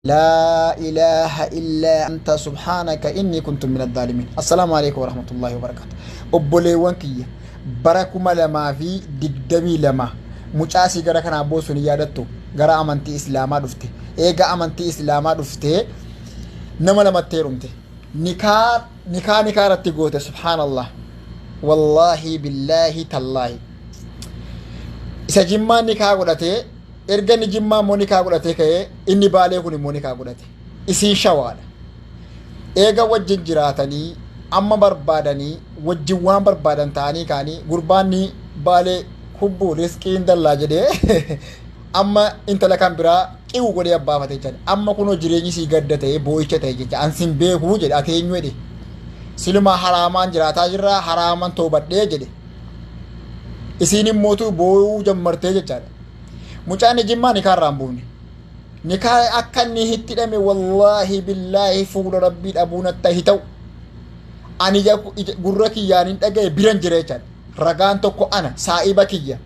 Laa ilaaha illaa anta subhaanaka inni kuntu min adh-dhaalimiin. Assalaamu alaikum warahmatullahi wabarakaatu. Obboleewwan kiyya, bara 2022 mucaa sii gara kanaa boosu ni yaadattu, gara amantii Islaamaa dhufte. Eega amantii Islaamaa dhuftee nama lamatti heerumte. Nikaa nikaa nikaa irratti goote. Subhaanallah. Wallaahi, billaahi, tallaahi. Isa Jimmaan nikaa godhatee, erga inni Jimmaa immoo nikaa godhatee ka'ee, inni Baalee kun immoo nikaa godhate. Isiin Shawaadha. Eega wajjin jiraatanii, amma barbaadanii wajjin waan barbaadan ta'anii ka'anii, gurbaanni Baalee hubbuu riskiin dallaa jedhee amma intala kan biraa qiwu godhee abbaafate jechaadha. Amma kunoo jireenyi sii gadda ta'ee boo'icha ta'e jecha, an sin beekuu jedhe, ati eenyu jedhe. Silumaa haraamaan jiraataa jirraa, haraaman toobadhee jedhe. Isiin immootu boo'uu jammartee jechaadha. Mucaan Jimmaa nikaa irraa hin buufne. Nikaa akka inni itti hidhame, wallaahi billaahi, fuula Rabbii dhabuu natti hi ta'u. Ani gurra kiyyaan hin dhagaye, biran jira jechaadha. Ragaan tokko ana saa'iba kiyya.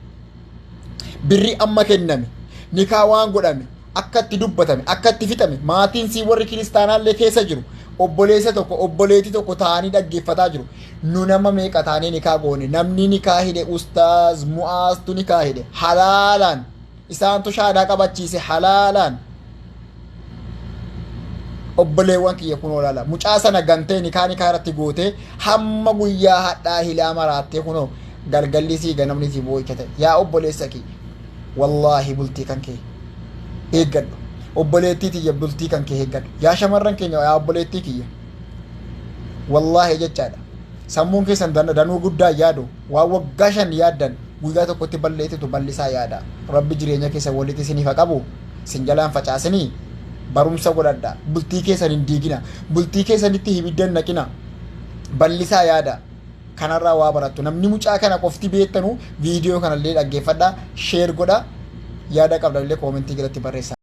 Birri amma kenname, nikaa waan godhame, akka itti dubbatame, akka itti fixame, maatiin sii warri kiristaanaallee keessa jiru, obboleessa tokko, obboleettii tokko ta'anii dhaggeeffataa jiru. Nu nama meeqa taanee nikaa goone? Namni nikaa hidhe Ustaaz Mu'aastu nikaa hidhe halaalaan, isaantu shaadaa qabachiise halaalaan. Obboleewwan kiyya, kunoo laala, mucaa sana gantee nikaa nikaa irratti gootee hamma guyyaa hadhaa hilaa maraattee, kunoo galgalli sii ganamni sii boo'icha ta'e. Yaa obboleessa kiyya, wallaahi, bultii kan kee eeggadhu. Obboleettii tiyya, bultii kan kee eeggadhu. Yaa shamarran keenya, yaa obboleettii kiyya, wallaahi jechaadha, sammuun keessan danuu guddaa yaadu. Waan waggaa 5 yaaddan guyyaa tokkotti balleessitu. Bal'isaa yaada. Rabbi jireenya keessan walitti isiniif haa qabu, sin jalaan facaasinii. Barumsa godhadha. Bultii keessan hin diigina, bultii keessanitti ibidda hin naqina. Bal'isaa yaada. Kanarraa waa barattu. Namni mucaa kana qofti beektanu viidiyoo kanallee dhaggeeffadha, share godha, yaada qabdanillee koomentii jalatti barreessa.